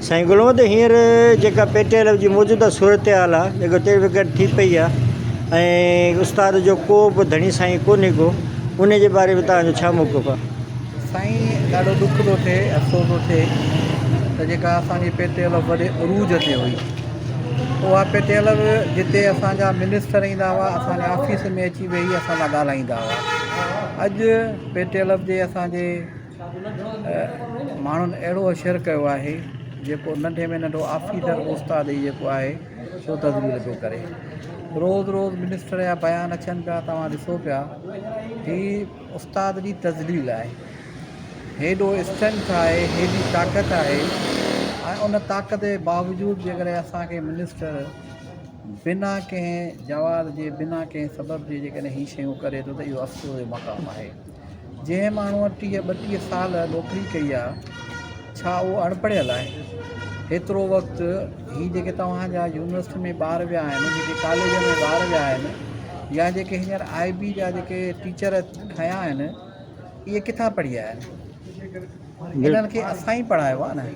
سائين گل محمد هينئر جيڪا پي ٽي ايل جي موجوده صورتحال آ جيڪو تير وڪيٽ ٿي پئي آ ۽ استاد جو ڪو به ڌڻي سائين ڪونهي ڪو ان جي باري ۾ توهان جو ڇا موقف آ؟ سائين ڏاڍو ڏک ٿو ٿئي افسوس ٿو ٿئي ته جيڪا اسان جي پي ٽي ايل وڏي عروج تي هئي اها پي ٽي ايل جتي اسان جا منسٽر ايندا هئا اسان جي آفيس ۾ اچي ويهي اسان سان ڳالهائيندا هئا اڄ پي ٽي ايل جي اسان جي ماڻهن اهڙو حشر ڪيو آهي جيڪو ننڍي ۾ ننڍو آفيسر به استاد ئي جيڪو آهي سو تذليل پيو ڪري روز روز منسٽر جا بيان اچن پيا توهان ڏسو پيا هي استاد جي تذليل آهي هيڏو اسٽرينٿ آهي هيڏي طاقت آهي ۽ ان طاقت جي باوجود جيڪڏهن اسان کي منسٽر بنا ڪنهن جواز جي بنا ڪنهن سبب جي جيڪڏهن هي شيون ڪري ٿو ته اهو افسوس جو مقام آهي جنهن ماڻهوء 30 32 سال نوڪري ڪئي آهي ڇا اهو اڻ پڙهيل آهي هيترو وقت هي جيڪي توهان جا يونيورسٽي ۾ ٻار ويا آهن جيڪي ڪاليج ۾ ٻار ويا آهن يا جيڪي هينئر آء بي جا جيڪي ٽيچر کنيا آهن اهي ڪٿان پڙهي آيا آهن انهن کي اسان ئي پڙهايو آهي نه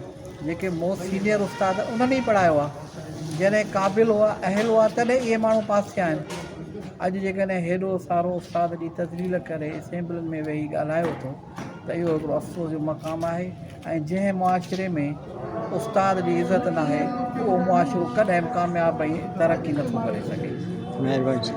جيڪي موسٽ سينئر استاد انهن ئي پڙهايو آهي جڏهن قابل هئا اهل هئا تڏهن اهي ماڻهو پاس ٿيا آهن اڄ جيڪڏهن هيڏو سارو استاد جي تذليل ڪري اسيمبلين ۾ ويهي ڳالهايو ٿو ته اهو هڪڙو افسوس جو مقام آهي ۽ جنهن معاشري ۾ استاد جي عزت ناهي اهو معاشرو ڪڏهن به ڪامياب ۽ ترقي نٿو ڪري سگهي. مهرباني.